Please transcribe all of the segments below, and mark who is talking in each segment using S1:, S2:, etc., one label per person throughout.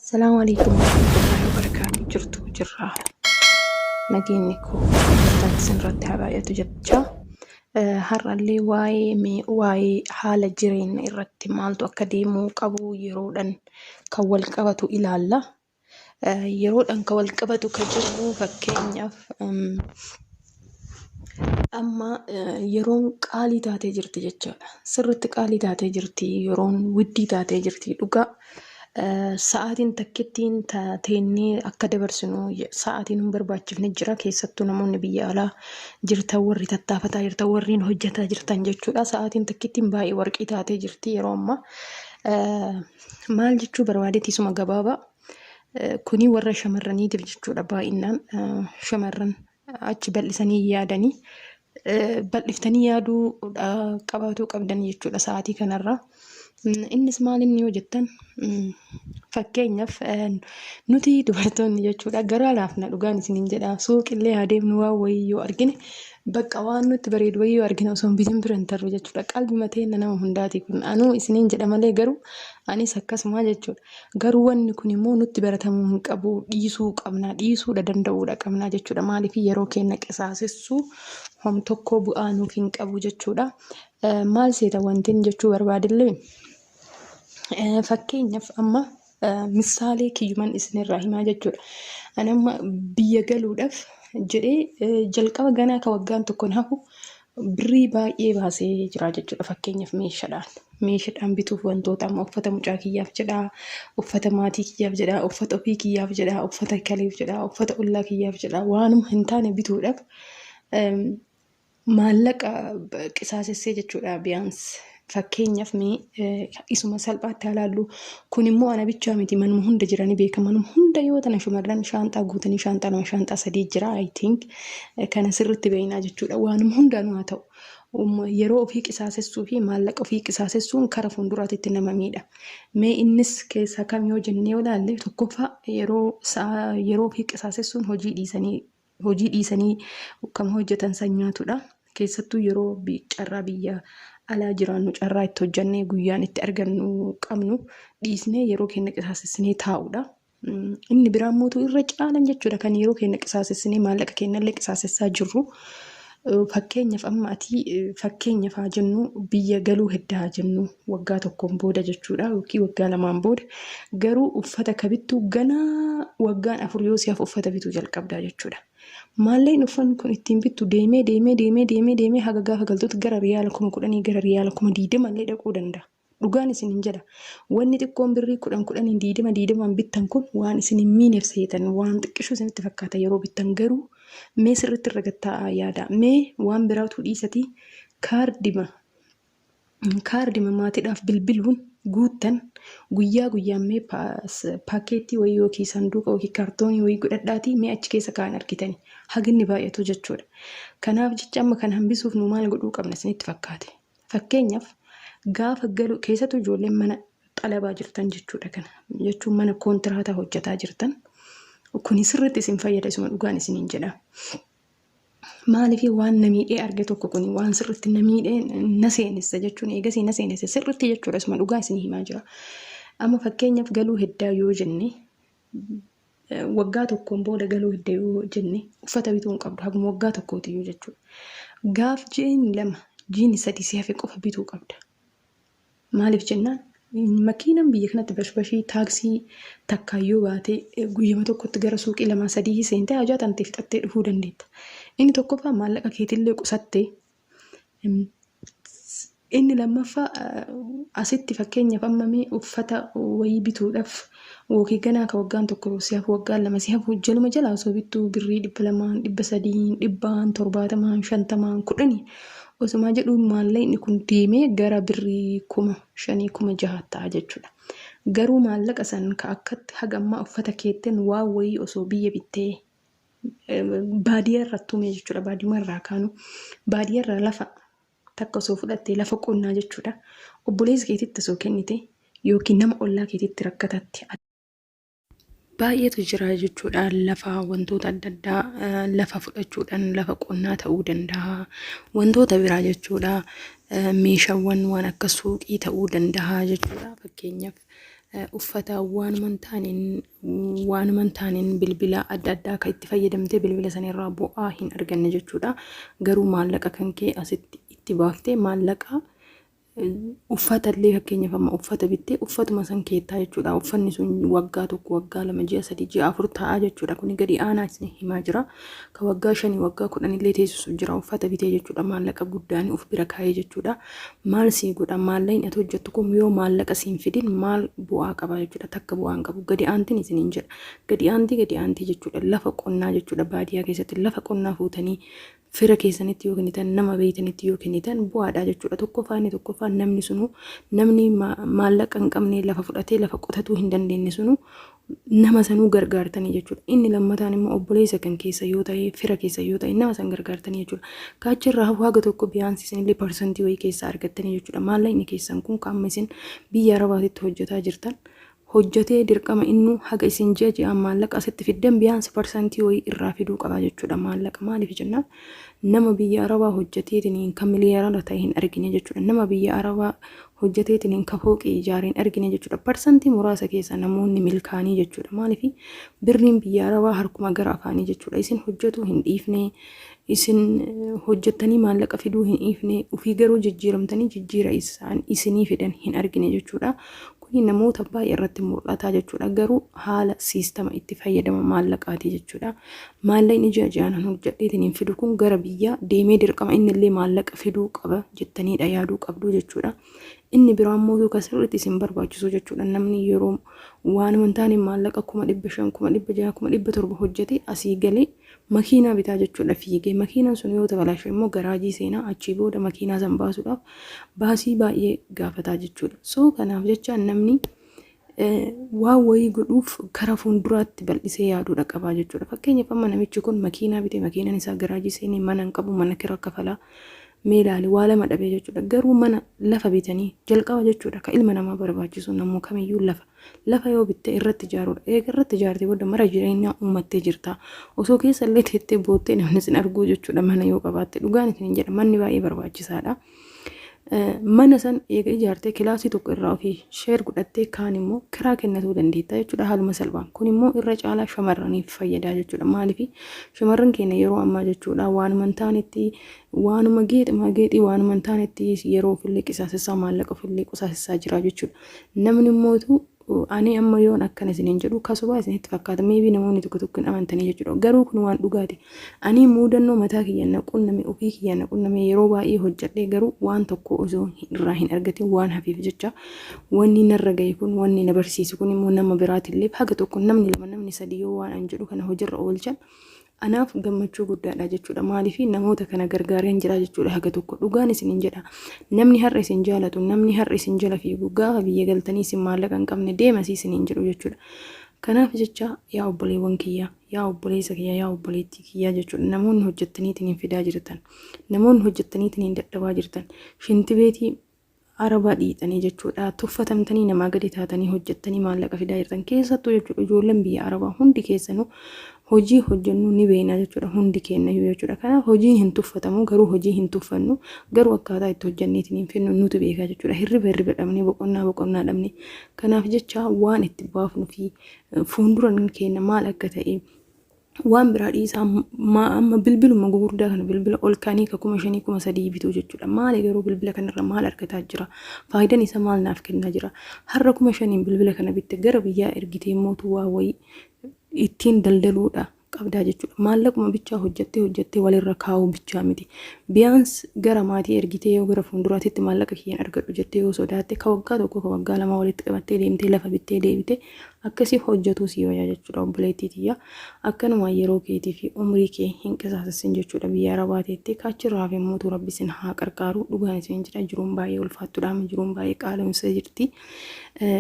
S1: Assalaamu alaikum warahmatullahi wabarakaatu. Jirtu jirra, nageenyi koo gooftaan isin irratti haa baay'atu jecha. Har'allee waa'ee mee waa'ee haala jireenya irratti maaltu akka deemuu qabu yeroodhaan kan wal qabatu ilaalla. Yeroodhaan kan wal qabatu kan jennu, fakkeenyaaf amma yeroon qaalii taatee jirti jechaadha. Sirriitti qaalii taatee jirti, yeroon widdii taatee jirti dhugaa. Sa'aatiin takkittiin teennee akka dabarsinu sa'aatiin hin barbaachifne jira. Keessattuu namoonni biyya alaa jirtan, warri tattaafataa jirtan, warreen hojjetaa jirtan jechuudha. Sa'aatiin takkittiin baay'ee warqii taatee jirti yeroo ammaa. Maal jechuu barbaadeeti, isuma gabaabaa. Kuni warra shamarraniitiif jechuudha. Baay'inaan shamarran achi bal'isanii yaadanii, bal'iftanii yaaduu qabaatuu qabdan jechuudha sa'aatii kanarraa. Innis maal inni yoo jettan, fakkeenyaaf nuti dubartoonni jechuudha garaa laafna, dhugaan isiniin jedha. Suuqillee haa deemnu, waan wayii yoo argine, bakka waan nutti bareedu wayii yoo argine, osoo hin bitin bira hin tarru jechuudha. Qalbi mateenna nama hundaati kun, anuu isiniin jedha malee garuu anis akkasuma jechuudha. Garuu wanni kun immoo nutti baratamuu hin qabu, dhiisuu qabna, dhiisuudha danda'uudha qabna jechuudha. Maaliif yeroo keenya qisaasessuu hom tokko bu'aa nuuf hin qabu jechuudha. Maal seeta, wantin jechuu barbaadillee, fakkeenyaaf amma misaalee kiyyuman isinirraa himaa jechuudha. Ani amma biyya galuudhaaf jedhee jalqaba ganaa ka waggaan tokkoon hafu birrii baay'ee baasee jira jechuudha. Fakkeenyaaf meeshaadhaan. Meeshaadhaan bituuf wantoota amma uffata mucaa kiyyaaf jedhaa, uffata maatii kiyyaaf jedhaa, uffata ofii kiyyaaf jedhaa, uffata kaleef jedhaa, uffata ollaa kiyyaaf jedhaa, waanuma hin taane bituudhaaf maallaqa qisaasessee jechuudha biyaans. Fakkeenyaaf mee isuma salphaatti haa ilaallu. Kun immoo ana bichaa miti, manuma hunda jiranii beeka. Manuma hunda yoo tana shamarran shaanxaa guutanii, shaanxaa lama, shaanxaa sadii jira, I think kana sirriitti beeknaa jechuudha. Waanuma hundaanuu haa ta'u. Yeroo ofii qisaasessuu fi maallaqa ofii qisaasessuun kara fuulduraatitti nama miidha. Mee innis keessaa kam yoo jennee yoo ilaalle, tokkoffaa yeroo ofii qisaasessuun hojii dhiisanii kan hojjetan san nyaatudha. Keessattuu yeroo carraa biyya alaa jiraannu, carraa itti hojjannee guyyaan itti argannu qabnu dhiisnee yeroo keenya qisaasessinee taa'udha. Inni biraa immoo irra caalan jechuudha kan yeroo keenya qisaasessinee maallaqa keenyallee qisaasessaa jirru. Fakkeenyaaf amma ati, fakkeenyaaf haa jennu, biyya galuu heddaa haa jennu, waggaa tokkoon booda jechuudha yookiin waggaa 2n booda, garuu uffata ka bittu ganaa waggaan 4 yoo si'aaf uffata bituu jalqabdaa jechuudha. Maallaqni uffanni kun ittiin bittu deemee deemee deemee deemee deemee haga gaafa galtutti gara riyaala 10,000, gara riyaala 20,000 illee dhaquu danda'a. Dhugaan isin hin jedha. Wanni xiqqoon birrii 10 10n, 20 20n bittan kun waan isin hin miineef seetan, waan xiqqishuu isinitti fakkaata yeroo bittan, garuu mee sirriitti irra gattaa'aa yaada. Mee waan biraatu dhiisatii kaardima maatiidhaaf bilbiluun guuttan guyyaa guyyaan mee paakeettii wayii yookiin sanduuqa yookiin kaartoonii wayii godhadhaatii mee achi keessa kaa'an argitanii haginni baay'atu jechuudha. Kanaaf jecha amma kan hambisuuf nu maal godhuu qabna isinitti fakkaate? Fakkeenyaaf gaafa galu, keessattuu ijoolleen mana xalabaa jirtan jechuudha, kana jechuun mana koontiraataa hojjetaa jirtan, kuni sirriitti isin fayyada, isuma dhugaan isiniin jedha. Maaliif waan na miidhee arge tokko, kun waan sirriitti na miidhee na seenessa jechuun, eegasii na seenesse sirriitti jechuudha, isuma dhugaa isin himaa jira. Amma fakkeenyaaf galuu heddaa yoo jenne, waggaa tokkoon booda galuu hedda yoo jenne, uffata bituu hin qabdu haguma waggaa tokkootiyyuu jechuudha. Gaaf ji'ini 2, ji'ini 3 si hafe qofa bituu qabda. Maaliif jennaan, makiinaan biyya kanatti bashbashii taaksii takkaan yoo baate guyyama tokkotti gara suuqii lamaa sadii seentee hajaa tantee fixattee dhufuu dandeetta. Inni tokkoffaa maallaqa keetillee qusattee, inni lammaffaa asitti fakkeenyaaf amma mee uffata wayii bituudhaaf yookiin ganaa ka waggaan tokko si hafu, waggaan 2 si hafu, jaluma jalaa osoo bittuu birrii 200n, 300n, 100n, 70n, 50n, 10 osumaa jedhu maallaqni kun deemee gara birrii 5,000, 6,000 ta'a jechuudha. Garuu maallaqa san ka akkatti haga ammaa uffata keetten waan wayii osoo biyya bittee, baadiyyaa irraa tumee jechuudha, baadiyyaa irraa kaanu, baadiyyaa irraa lafa takka osoo fudhattee, lafa qonnaa jechuudha, obboleessa keetitti osoo kennite yookiin nama ollaa keetitti rakkatatti. Baay'eetu jira jechuudha, lafa wantoota adda addaa lafa fudhachuudhaan, lafa qonnaa ta'uu danda'a, wantoota biraa jechuudha, meeshaawwan waan akka suuqii ta'uu danda'a jechuudha. Fakkeenyaaf Uffata waanuma hin taaneen, waanuma hin taaneen bilbila adda addaa kan itti fayyadamtee bilbila sana irraa bu'aa hin arganne jechuudha. Garuu maallaqa kan kee asitti itti baaftee maallaqa uffata illee, fakkeenyaaf amma uffata bittee uffatuma san keettaa jechuudha. Uffanni sun waggaa 1, waggaa 2, ji'a 3, ji'a 4 ta'a jechuudha. Kuni gadi aanaa isin himaa jira. Ka waggaa 5, waggaa 10 illee teessisu jira uffata bitee jechuudha. Maallaqa guddaan of bira kaa'ee jechuudha. Maal sii godha? Maallaqni ati hojjettu kun yoo maallaqa siin fidin maal bu'aa qaba jechuudha? Takka bu'aa hin qabu. Gadi aantiin isiniin jedha. Gadi aantii, gadi aantii jechuudha. Lafa qonnaa jechuudha. Baadiyyaa keessatti lafa qonnaa fuutanii fira keessanitti yoo kennitan, nama beeytanitti yoo kennitan bu'aadha jechuudha. Tokkoffaa, inni tokkoffaa, namni sunu, namni maallaqa hin qabne lafa fudhatee lafa qotatuu hin dandeenye sunu nama sanuu gargaartanii jechuudha. Inni lammataan immoo obboleessa kan keessa yoo ta'e, fira keessa yoo ta'e, nama san gargaartanii jechuudha. Kaachirraa hafu haga tokko biyaansi isinillee parsantii wayii keessaa argattanii jechuudha. Maallaqni keessan kun kan amma isin biyya Arabaatitti hojjetaa jirtan hojjetee dirqama innuu haga isin ji'a ji'aan maallaqa asitti fiddan biyaansi parsantii wayii irraa fiduu qaba jechuudha. Maallaqa maaliif jennaan, nama biyya Arabaa hojjeteetiin kan miliyoonara ta'e hin argine jechuudha. Nama biyya Arabaa hojjeteetiin kan fooqii ijaare hin argine jechuudha. Parsantii muraasa keessa namoonni milkaanii jechuudha. Maaliif? Birriin biyya Arabaa harkuma gara afaanii jechuudha. Isin hojjetuu hin dhiifne, isin hojjettanii maallaqa fiduu hin dhiifne, ofii garuu jijjiiramtanii jijjiira isaan isinii fidan hin argine jechuudha. Kuni namoota baay'ee irratti mul'ata jechuudha. Garuu haala siistama itti fayyadama maallaqaati jechuudha. Maallaqni ji'a ji'aan hojjedheetiin hin fidu kun gara biyyaa deemee dirqama inni illee maallaqa fiduu qaba jettaniidha yaaduu qabdu jechuudha. Inni biraa immoo kan sirriitti isin barbaachisu jechuudha. Namni yeroo waanuma hin taane maallaqa 500,000, 600,000, 700,000 hojjete asii galee makiinaa bitaa jechuudha fiigee. Makiinaan sun yoo tabalaashe immoo garaajii seenaa, achii booda makiinaa san baasuudhaaf baasii baay'ee gaafataa jechuudha. So kanaaf jecha namni waan wayii godhuuf kara fuulduraatti bal'isee yaaduudha qabaa jechuudha. Fakkeenyaaf amma namichi kun makiinaa bitee, makiinaan isaa garaajii seenee, mana hin qabu, mana kira kafalaa. Mee ilaali, waa lama dhabee jechuudha. Garuu mana lafa bitanii jalqaba jechuudha. Ka ilma namaa barbaachisu namuu kamiyyuu lafa. Lafa yoo bitte irratti ijaaruudha. Eega irratti ijaarte booda mara jireenyaa uummattee jirta. Osoo keessa illee teettee boottee namni sin arguu jechuudha mana yoo qabaatte. Dhugaan isin jedha, manni baay'ee barbaachisaadha. Mana san eega ijaartee kilaasii tokko irraa ofii share godhattee kaan immoo kiraa kennatuu dandeetta jechuudha haaluma salphaan. Kun immoo irra caalaa shamarraniif fayyadaa jechuudha. Maaliif? Shamarran keenya yeroo ammaa jechuudha waanuma hin taanetti, waanuma geexuma geexii, waanuma hin taanetti yeroo ofillee qisaasessaa, maallaqa ofillee qisaasessaa jira jechuudha. Namni immootu ani amma yoon akkana isiniin jedhu kasubaa isinitti fakkaata. Maybe namoonni tokko tokko hin amantanii jechuudha. Garuu kun waan dhugaati. Ani muudannoo mataa kiyyaan na qunname, ofii kiyyaan na qunname, yeroo baay'ee hojjedhee garuu waan tokko osoo irraa hin argatin waan hafeef jecha, wanni narra gahe kun, wanni na barsiisu kun immoo nama biraatillee haga tokko namni lama, namni sadi yoo waan an jedhu kana hojiirra oolchan anaaf gammachuu guddaadha jechuudha. Maaliif? Namoota kana gargaareen jira jechuudha haga tokko. Dhugaan isiniin jedha. Namni har'a isin jaalatu, namni har'a isin jala fiigu, gaafa biyya galtanii isin maallaqa hin qabne deemasii isiniin jedhu jechuudha. Kanaaf jecha yaa obboleewwan kiyya, yaa obboleessa kiyya, yaa obboleettii kiyyaa jechuudha. Namoonni hojjettaniitiin hin fidaa jirtan, namoonni hojjettaniitiin hin dadhabaa jirtan, shintibeetii Arabaa dhiixanii jechuudha. Tuffatamtanii namaa gadi taatanii hojjettanii maallaqa fidaa jirtan. Keessattuu jechuudha ijoolleen biyya Arabaa hundi keessanuu hojii hojjennu ni beekna jechuudha, hundi keenyayyuu jechuudha. Kanaaf hojiin hin tuffatamu, garuu hojii hin tuffannu, garuu akkaataa itti hojjenneetiin hin finnu nutu beekaa jechuudha. Hirriba hirriba dhabnee, boqonnaa boqonnaa dhabnee. Kanaaf jecha waan itti baafnu fi fuulduran keenya maal akka ta'e, waan biraa dhiisaa, amma bilbiluma gugurdaa kana, bilbila ol ka'anii ka 5,000, 3,000 bituu jechuudha. Maali garuu bilbila kanarra maal argataa jira? Faayidaan isa maal naaf kennaa jira? Har'a 5,000n bilbila kana bitte gara biyyaa ergitee mootu waa wayii ittiin daldaluudha qabdaa jechuudha. Maallaquma bichaa hojjettee hojjettee walirra kaa'uu bichaa miti. Biyaans gara maatii ergitee yoo gara fuulduraatitti maallaqa kiyyaan argadhu jettee yoo sodaatte, ka waggaa 1, ka waggaa 2 walitti qabattee deemtee lafa bittee deebitee akkasii hojjetuu sii wayyaa jechuudha, obboleettii tiyya. Akkanuma yeroo keetii fi umrii kee hin qisaasessin jechuudha biyya Arabaa teettee. Kaachirraa fi mootuu Rabbi isin haa qarqaaru. Dhugaan isin jedha, jiruun baay'ee ulfaattuudha, jiruun baay'ee qaala'insa jirti.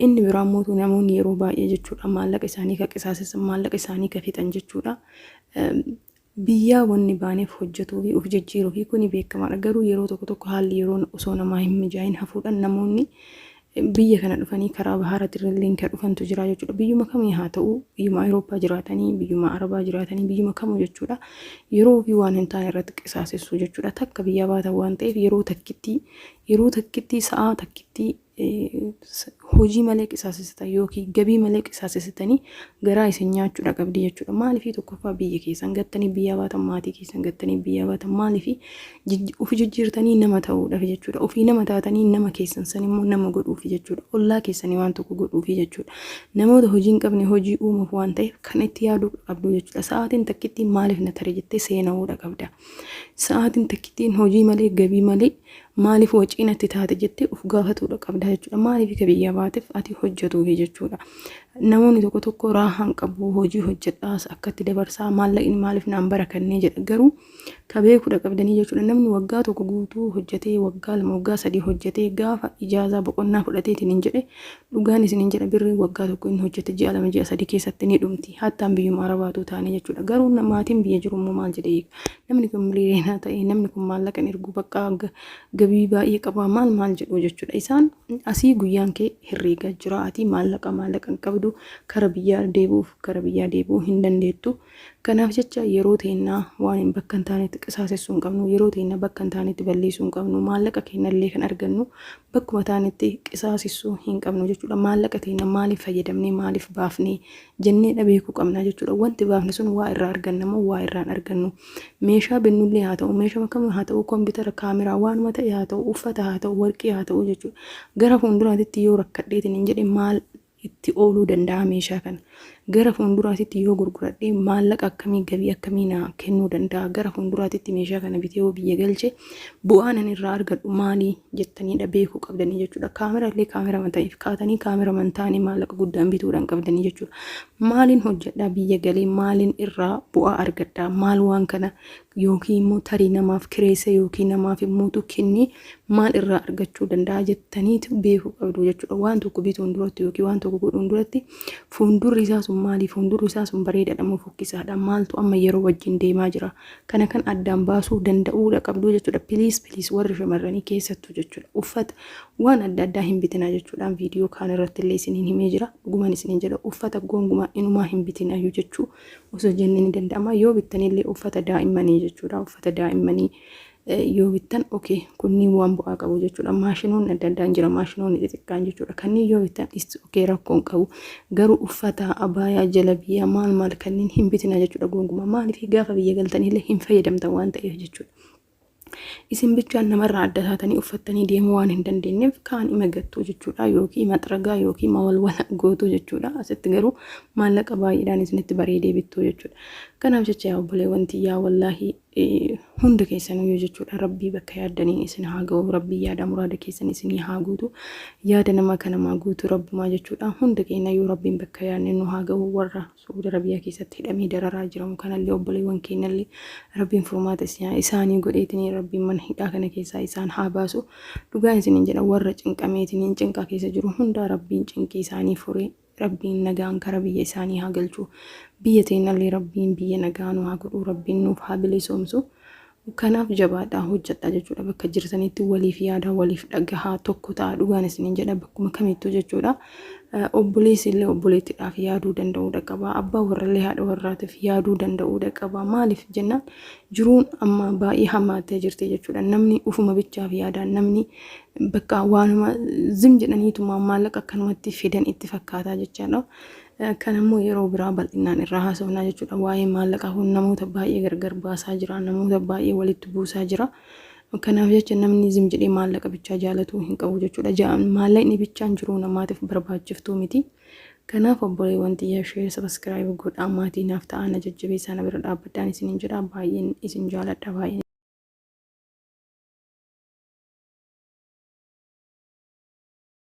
S1: Inni biraa mootuu namoonni yeroo baay'ee jechuudha maallaqa isaanii ka qisaasessan, maallaqa isaanii ka fixan jechuudha. Biyyaa wanni baaneef hojjetuu fi of jijjiiruu fi kuni beekamaadha. Garuu yeroo tokko tokko haalli yeroo osoo namaa hin mijaa'in hafuudhaan namoonni biyya kana dhufanii karaa bahaaraatti illee kan dhufantu jira jechuudha. Biyyuma kamii haa ta'u, biyyuma Awurooppaa jiraatanii, biyyuma Arabaa jiraatanii, biyyuma kamuu jechuudha. Yeroo ofii waan hin taane irratti qisaasessuu jechuudha. Takka biyyaa baatan waan ta'eef yeroo takkitti Yeroo takkitti sa'aa takkitti hojii malee qisaasessitan yookiin gabii malee qisaasessitanii garaa isin nyaachuudha qabdi jechuudha. Maaliif tokkoffaa biyya keessan gattanii biyyaa baatan, maatii keessan gattanii biyyaa baatan, maaliif ofi jijjiirtanii nama ta'uudhaaf jechuudha. Ofii nama taatanii nama keessan san immoo nama godhuufi jechuudha. Ollaa keessanii waan tokko godhuufi jechuudha. Namoota hojii hin qabne hojii uumuuf waan ta'eef kan itti yaaduu qabdu jechuudha. Sa'aatiin takkitti maaliif na tare jettee seena'uudha qabda. Sa'aatiin takkittiin hojii malee, gabii malee maaliif wacii natti taate jettee of gaafatuudha qabda jechuudha. Maaliif ka biyyaa baateef ati hojjetuufi jechuudha. Namoonni tokko tokko raahaan qabu, hojii hojjedhaas akkatti dabarsaa, maallaqni maaliif naan barakannee jedha. Garuu ka beekuudha qabdanii jechuudha. Namni waggaa tokko guutuu hojjetee, waggaa 2, waggaa 3 hojjetee, gaafa ijaazaa boqonnaa fudhateetiin hin jedhe, dhugaan isin hin jedha, birriin waggaa tokko inni hojjete ji'a 2, ji'a 3 keessatti ni dhumti. Hattaan biyyuma arabaatu taane jechuudha. Garuu maatiin biyya jiru immoo maal jedhee eega? Namni kun miliyoonaa ta'e, namni kun maallaqa hin ergu, bakka gabii baay'ee qabaa, maal maal jedhu jechuudha. Isaan asii guyyaan kee herreegaa jira. Ati maallaqa hin qabdu, kara biyyaa deebi'uuf kara biyyaa deebi'uu hin dandeettu. Kanaaf jecha yeroo teennaa waan hin bakka hin taanetti qisaasessuu hin qabnu, yeroo teennaa bakka hin taanetti balleessuu hin qabnu, maallaqa keenyallee kan argannu bakkuma taanetti qisaasessuu hin qabnu jechuudha. Maallaqa teenya maaliif fayyadamnee, maaliif baafnee jennee beekuu qabna jechuudha. Wanti baafne sun waa irraa arganna moo waa irraa hin argannu? Meeshaa binnullee haa ta'u, meeshaa kamuu haa ta'u, kompiitara, kaameraa, waanuma ta'e haa ta'u, uffata haa ta'u, warqii haa ta'u jechuudha. Gara fuulduraatitti yoo rakkadheetiin hin jedhe maal itti ooluu danda'a meeshaa kana? Gara fuulduraatitti yoo gurguradhee maallaqa akkamii, gabii akkamii naa kennuu danda'a? Gara fuulduraatitti meeshaa kana bitee yoo biyya galche bu'aan ani irraa argadhu maalii jettaniidha beekuu qabdanii jechuudha. Kaamera illee kaamera ta'eef kaatanii kaamera taanii maallaqa guddaan bituudhaan qabdanii jechuudha. Maaliin hojjedhaa biyya galee, maaliin irraa bu'aa argadhaa, maal waan kana yookiin immoo tarii namaaf kireessa yookiin namaaf immoo kennee maal irraa argachuu danda'a jettaniitu beekuu qabdu jechuudha. Waan tokko bituun duratti yookiin waan tokko godhuun duratti fuuldurri isaa sun maali? Fuuldurri isaa sun bareedaadha moo fokkisaadha? Maaltu amma yeroo wajjin deemaa jira? Kana kan addaan baasuu danda'uudha qabdu jechuudha. Please, please, warri shamarranii keessattuu jechuudha. Uffata waan adda addaa hin bitinaa jechuudhaan viidiyoo kaan irratti illee isiniin himee jira. Dhuguman isiniin jedha, uffata gonkumaa inumaa hin bitinayyuu jechuu osoo jennee ni danda'ama. Yoo bittanillee uffata daa'immanii jechuudha. Uffata daa'immanii yoo bittan okay, kunniin waan bu'aa qabu jechuudha. Maashinoonni adda addaan jira, maashinoonni xixiqqaan jechuudha. Kanneen yoo bittan is okay, rakkoon qabu. Garuu uffata abaayaa, jalabiyaa, maal maal kanneen hin bitina jechuudha gonkumaa. Maaliif gaafa biyya galtanillee hin fayyadamtan waan ta'eef jechuudha. Isin bichaan namarraa adda taatanii uffattanii deemuu waan hin dandeenyeef kaan ima gattuu jechuudha, yookiin maxragaa yookiin mawalwala gootuu jechuudha. Asitti garuu maallaqa baay'eedhaan isinitti bareedee bittuu jechuudha. Kanaaf jecha yaa obboleewwan tiyyaa, wallaahi hunda keessaniyyuu jechuudha, rabbii bakka yaaddaniin isin haa ga'u, rabbii yaada muraada keessan isinii haa guutu, yaada nama kanamaa guutu rabbumaa jechuudha. Hunda keenyayyuu rabbiin bakka yaadne nu haa ga'u. Warra Saudi Arabiyaa keessatti hidhamee dararaa jiramu kanallee, obboleewwan keenyallee rabbiin furmaata isaanii godheetiin rabbiin mana hidhaa kana keessaa isaan haa baasu. Dhugaan isiniin jedha, warra cinqameetiin cinqaa keessa jiru hundaa rabbiin cinqii isaanii furee rabbiin nagaan kara biyya isaanii haa galchu. Biyya teenyallee rabbiin biyya nagaa nu haa godhu, rabbiin nuuf haa bilisoomsu. Kanaaf jabaadhaa hojjedhaa jechuudha. Bakka jirtanitti waliif yaadaa, waliif dhagahaa, tokko ta'a. Dhugaan isiniin jedha, bakkuma kamittuu jechuudha. Obboleessi illee obboleettiidhaaf yaaduu danda'uudha qaba. Abbaa warrallee haadha warraatiif yaaduu danda'uudha qaba. Maaliif jennaan jiruun amma baay'ee hammaattee jirti jechuudha. Namni ufuma bichaaf yaada. Namni bakka waanuma zim jedhaniituma maallaqa akkanumatti fidan itti fakkaataa jechaadha. Kan immoo yeroo biraa bal'inaan irraa haasofnaa jechuudha. Waa'ee maallaqaa kun namoota baay'ee gargar baasaa jira. Namoota baay'ee walitti buusaa jira. Kanaaf jecha namni zim jedhee maallaqa bichaa jaalatuu hin qabu jechuudha. Maallaqni bichaan jiruu namaatiif barbaachiftuu miti. Kanaaf obboleewwan xiyyaa, share, subscribe godhaa, maatii naaf ta'aa, na jajjabeessaa, na bira dhaabbadhaan isiniin jedha. Baay'een isin jaaladha baay'een.